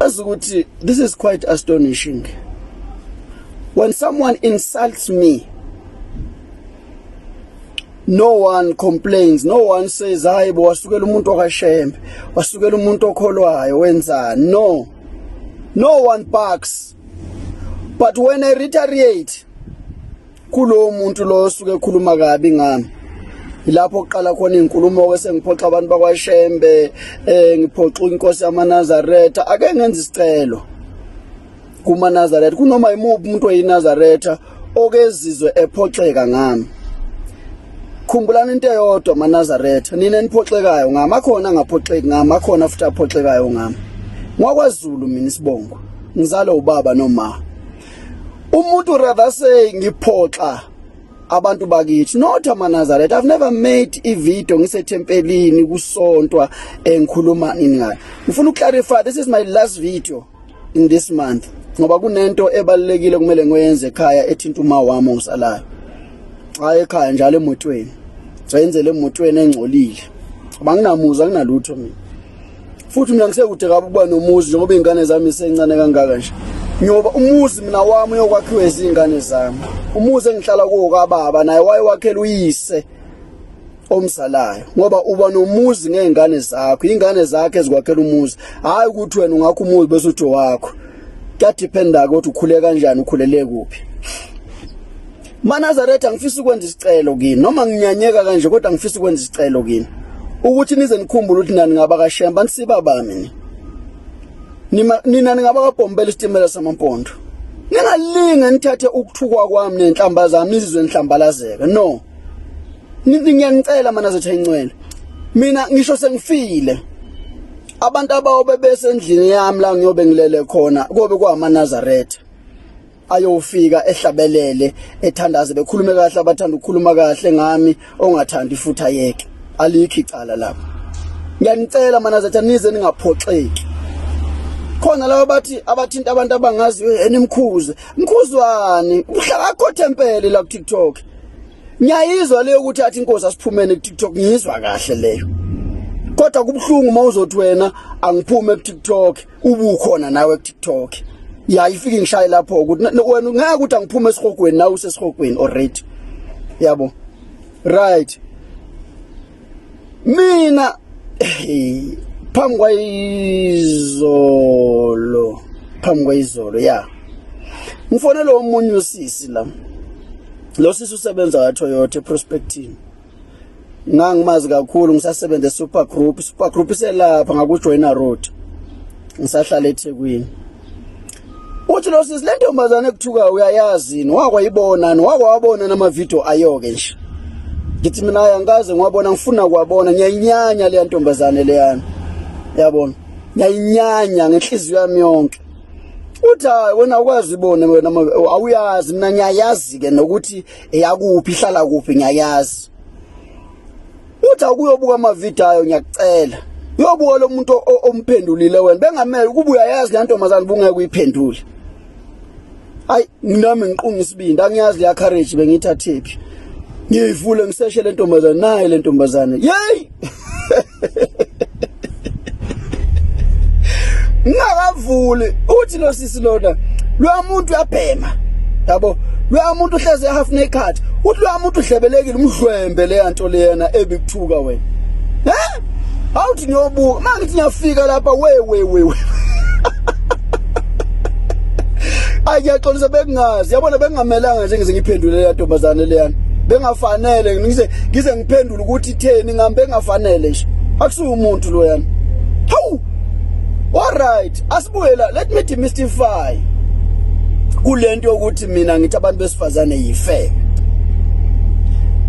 Azi ukuthi this is quite astonishing. When someone insults me, no one complains, no one says hayi bo wasukela umuntu okaShembe, wasukela umuntu okholwayo wenzani. No. No one barks. But when I retaliate kulowo muntu lo osuke ekhuluma kabi ngami, ilapho kuqala khona izinkulumo ke sengiphoxa abantu bakwaShembe, ngiphoxa inkosi yamaNazaretha. Ake ngenze isicelo kumaNazaretha, kunoma imuphi umuntu oyiNazaretha okezizwe ephoxeka ngami. Khumbulani into eyodwa maNazaretha, nina eniphoxekayo ngami, akhona angaphoxeki ngami, akhona futhi aphoxekayo ngami. NgwakwaZulu mina isibongo, ngizalwa ubaba noma. Umuntu rather say ngiphoxa abantu bakithi, not amaNazaretha. I've never made i-video ngisethempelini kusontwa engikhuluma nini ngayo. Ngifuna ukuclarify, this is my last video in this month ngoba kunento ebalulekile kumele ngiyenze ekhaya ethinta uma wami ongisalayo. Cha, ekhaya njalo emotweni. Ngiyenzele emotweni engcolile. Abanginamuzi, anginalutho mina. Futhi mina ngisekude kabi ukuba nomuzi njengoba iy'ngane zami zisencane kangaka nje. Ngiyoba umuzi mina wami uyokwakhiwa izingane zami. Umuzi engihlala kuwo kababa naye wayewakhela uyise omzalayo, ngoba uba nomuzi ngey'ngane zakho, iy'ngane zakho ezikwakhela umuzi, hhayi ukuthi wena ungakho umuzi bese uthi owakho. Kuyadiphenda-ke ukuthi ukhule kanjani, ukhulele kuphi. MaNazaretha, ngifisa ukwenza isicelo kini, noma nginyanyeka kanje, kodwa ngifisa ukwenza isicelo kini ukuthi nize nikhumbule ukuthi nani ngaba kaShembe, anisiba bami ni. Nina ningaba kaBhombela isitimela samampondo. Ningalinge nithathe ukuthukwa kwami nenhlamba zami nizizwe nihlambalazeka. No. Ngiyanicela maNazaretha ingcwele. Mina ngisho sengifile. Abantu abawobe besendlini yami la ngiyobe ngilele khona kobe kwamaNazaretha. Ayofika ehlabelele, ethandaze, bekhulume kahle abathanda ukukhuluma kahle ngami, ongathandi futhi ayeke, alikho icala lapho. Ngiyanicela maNazaretha, nize ningaphoxeki. Khona laba bathi abathinta abantu abangaziyo, enimkhuze mkhuzwani uhlala akho thempeli la ku TikTok. Ngiyayizwa leyo ukuthi athi inkosi asiphumene ku TikTok, ngiyizwa kahle leyo, kodwa kubuhlungu mawuzothi wena angiphume ku TikTok ubukhona nawe ku TikTok. Ya, ifike ngishaye lapho ukuthi wena ngeke ukuthi angiphume esihogweni nawe usesihogweni already, yabo. Right, mina phambi kwayizolo, phambi kwayizolo ya, ngifonele omunye usisi la. Lo sisi usebenza ka Toyota eProspecting. Ngangimazi kakhulu ngisasebenza eSuper Group. Super Group iselapha ngakuJoyner Road, ngisahlala eThekwini. Uthi lo sisi, le ntombazane ekuthuka uyayazi yini, wakwayibona wakwawabona nama-video ayo-ke nje? Ngithi mina angikaze ngiwabona, ngifuna kuwabona. Ngiyayinyanya leya ntombazane leyana, yabona, ngiyayinyanya ngenhliziyo yami yonke. Uthi hayi, wena awukwazi ibone, wena awuyazi. Mina ngiyayazi-ke nokuthi eyakuphi, ihlala kuphi, ngiyayazi. Uthi awukuyobuka amavidiyo ayo, ngiyakucela uyobuka lo muntu omphendulile wena, bengamele ukuba uyayazi le ntombazane bungeke uyiphendule. Hayi, nami ngiqunga isibindi, angiyazi leya courage bengiyithathephi, ngiyivule ngiseshe le ntombazane, naye le ntombazane, yeyi. Ngingakavuli, uthi lo sisi lona, loya muntu uyabhema, yabo, loya muntu uhleze half naked. Uthi loya muntu uhlebelekile, umdlwembe leya nto leyana ebikuthuka wena. He, awuthi ngiyobuka, mangithi ngiyafika lapha, we we we we, ayi, ngiyaxolisa, bengingazi, yabona, bengingamelanga nje ngize ngiphendule leya ntombazane leyana, bengafanele ngize ngiphendule ukuthi itheni ngami, bengafanele nje, akusiwo umuntu loyana. Hawu, alright, asibuye la. Let me demystify kulento yokuthi mina ngithi abantu besifazane yife.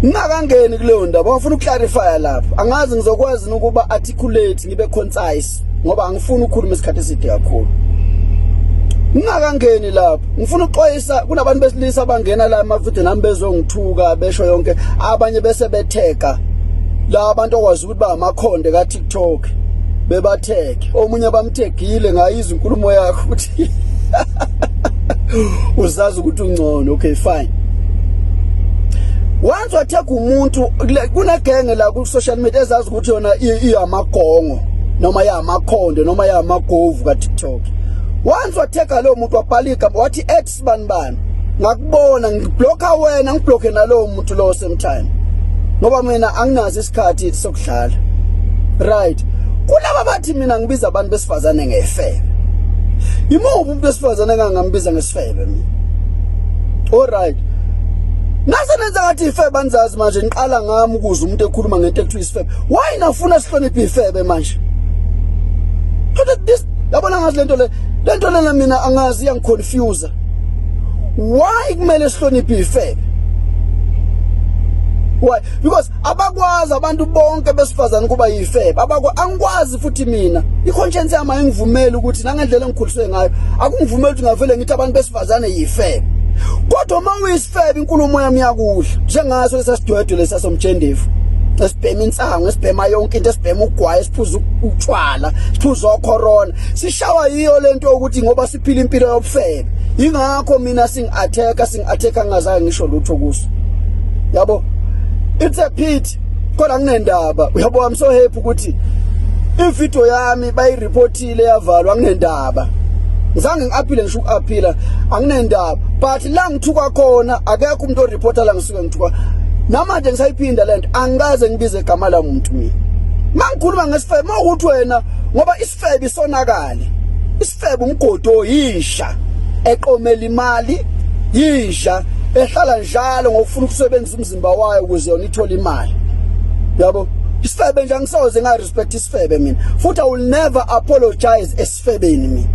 Ngingakangeni kuleyo ndaba, ngifuna ukuclarify lapha. Angazi ngizokwazi ukuba articulate, ngibe concise, ngoba angifuni ukukhuluma isikhathi eside kakhulu. Ngingakangeni lapho, ngifuna ukuxwayisa kunabantu besilisa abangena la amavidiyo nami bezongithuka, besho yonke, abanye bese betheka la abantu okwazi ukuthi bangamakhonde ka TikTok, bebatheke. Omunye bamthegile, ngayizwa inkulumo yakho ukuthi uzazi ukuthi ungcono. Okay, fine. Once wathega umuntu, kunegenge la ku social media ezazi ukuthi yona iyamagongo noma yamakhonde noma yamagovu ka TikTok. Once wathega lowo muntu wabhala igama wathi ex bani bani, ngakubona ngiblocka wena, ngiblocke nalowo muntu lowo same time, ngoba mina anginazo isikhathi sokudlala. Right, kulaba bathi mina ngibiza abantu besifazane ngefebe, imuphi umuntu wesifazane engangambiza ngesifebe mina? All right, nase nenza ngathi ifebe anizazi manje. Niqala ngami ukuze umuntu ekhuluma ngento ekuthiwa isifebe. Why nafuna sihloniphe ifebe manje? Kodwa this, yabona, ngazi lento le, lento lena mina angazi, iyangiconfuse. Why kumele sihloniphe ifebe? Why? Because abakwazi abantu bonke besifazane kuba yifebe, abakwa angikwazi futhi mina i-conscience yami ayingivumeli ukuthi nangendlela engikhuliswe ngayo akungivumeli ukuthi ngavele ngithi abantu besifazane yifebe. Kodwa uma uyisifebe, inkulumo yami yakudla njengaso lesa sidwedwe lesa somtshendevu esibhema insango, esibhema yonke into, esibhema ugwayi, esiphuza utshwala, siphuza ocorona, sishawa yiyo lento ukuthi ngoba siphila impilo yobufebe. Ingakho mina singi-attack, singi-attack ngingazange ngisho lutho kuso, yabo. It's a pity, kodwa nginendaba, uyabo. I'm so happy ukuthi ivideo yami bayireportile, yavalwa. Anginendaba, ngizange ngi-appeale, ngisho uku-appeala anginendaba, but la ngithuka khona akekho umuntu oreporta la ngisuke ngithuka. Namanje ngisayiphinda lento, angikaze ngibize igama la muntu mina mangikhuluma ngesifebe. Mawukuthi wena, ngoba isifebe isonakale, isifebe umgodi oyisha eqomela imali, yisha ehlala njalo ngokufuna ukusebenzisa umzimba wayo ukuze yona ithole imali, yabo. Isifebe nje angisoze nga respect isifebe mina, futhi I will never apologize esifebeni mina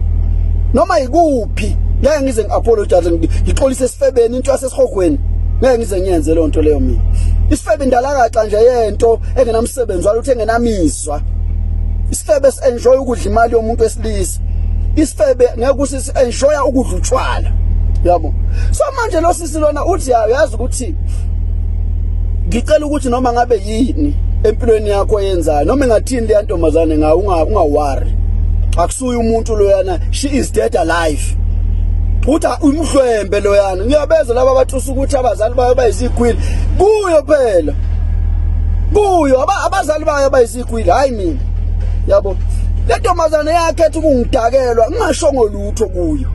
noma ikuphi. Ngeke ngize ngiapologize, ngixolise esifebeni, into yasesihogweni, ngeke ngize ngiyenze leyo nto leyo mina. Isifebe indalakaxa nje yento engenamsebenzi walutho, engenamizwa. Isifebe enjoy ukudla imali yomuntu wesilisa. Isifebe ngeke usisi enjoya ukudla utshwala, yabo. So manje lo sisi lona uthi yazi ukuthi ngicela ukuthi noma ngabe yini empilweni yakho yenzayo, noma engathini leya ntombazane ngawe, unga-worry, akusuye umuntu loyana, she is dead alive. Uthi umhlwembe loyana, ngiyabeza laba abathusa ukuthi abazali bayo bayizigwili. Kuyo phela, kuyo abazali bayo bayizigwili, hayi mina, yabo. Le ntombazane yakhetha ukungidakelwa ngingashongo lutho kuyo.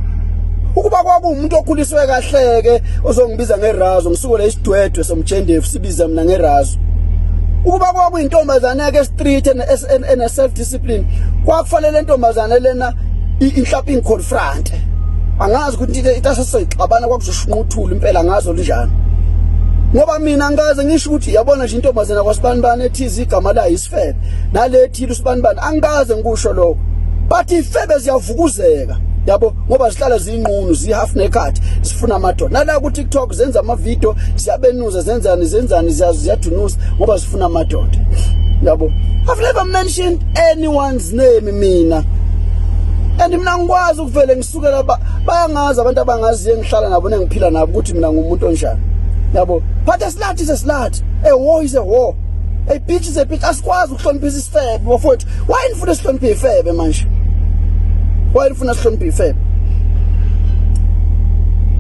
Ukuba kwakuwumuntu okhuliswe kahleke ozongibiza ngerazo, ngisuke le isidwedwe somtshendefu sibiza mina ngerazo. Ukuba kwakuyintombazane yake street ene self discipline, kwakufanele intombazane lena inhlapha ingiconfront. Angazi ukuthi into asesoyixabana kwakuzoshunquthula impela ngazo linjani, ngoba mina ngikaze ngisho ukuthi yabona nje intombazane kwasibanibani ethize igama layo isifebe nalethile usibanibani, angikaze ngikusho lokho. But ifebe ziyavukuzeka, yabo, ngoba zihlala zinqunu, zi-half naked, zifuna amadoda. Nala ku-TikTok zenza amavidiyo, ziyabenuza, zenzani zenzani, ziyadunusa ngoba zifuna amadoda, yabo. I've never mentioned anyone's name mina, and mina ngikwazi ukuvele ngisukela. Bayangazi abantu abangaziyo engihlala nabo nengiphila nabo ukuthi mina ngumuntu onjani, yabo. But a slut is a slut, a whore is a whore, a bitch is a bitch. Asikwazi ukuhloniphisa isifebe, bafowethu. Why nifuna sihloniphe ifebe manje? Why nifuna sihloniphe ifebe?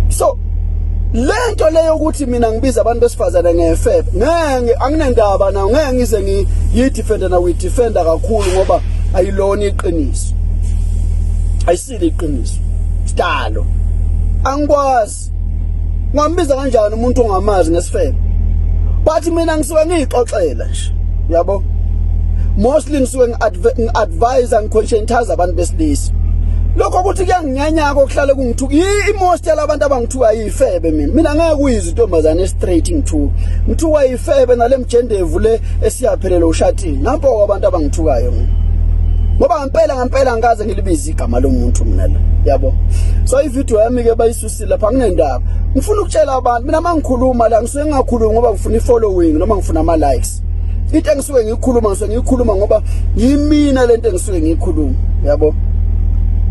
So lento leyo ukuthi mina ngibiza abantu besifazane ngefebe, ngeke, anginendaba nayo, ngeke ngize ngiyidefenda na uyidefenda kakhulu, ngoba ayilona iqiniso, ayisile iqiniso sidalo. Angikwazi, ngambiza kanjani umuntu ongamazi ngesifebe? But mina ngisuke ngiyixoxela nje, yabo. Mostly ngisuke ngi-advise, ngiconscientize abantu besilisa. Lokho ukuthi kuyanginyanyaka okuhlale kungithuka, i-most yalabantu abangithuka yifebe. Mina ngeke uyizwe intombazane straight ngithuka, ngithuka yifebe nale mjendevu le esiyaphelela ushatini. Nampo abantu abangithukayo mina, ngoba ngempela ngempela ngikaze ngilibize igama lomuntu mina la, yabo. So ivideo yami ke bayisusile lapha, nginendaba. Ngifuna ukutshela abantu, mina mangikhuluma la ngisuke ngingakhulumi ngoba ngifuna i-following noma ngifuna ama likes. Into engisuke ngiyikhuluma, ngisuke ngiyikhuluma ngoba yimina lento engisuke ngiyikhuluma, yabo.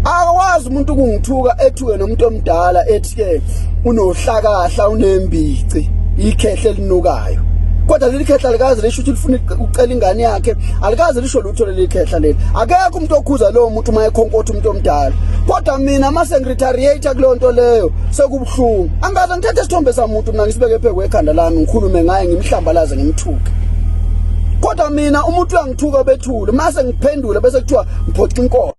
Akwazi umuntu ukungithuka ethuke nomuntu omdala ethi ke unohlakahla, unembici, ikhehle elinukayo, kodwa leli khehla likaze lisho ukuthi lifuna ukucela ingane yakhe, alikaze lisho lutho leli khehla leli. Akekho umuntu okhuza lowo muntu uma ekhonkotha umuntu omdala, kodwa mina mase ngiretaliate kuleyo nto leyo sekubuhlungu. Angaze ngithathe isithombe samuntu mina ngisibeke phezu kwekhanda lami, ngikhulume ngaye, ngimhlambalaze, ngimthuke, kodwa mina umuntu uyangithuka bethule, mase ngiphendule bese kuthiwa ngiphoxa inkomo.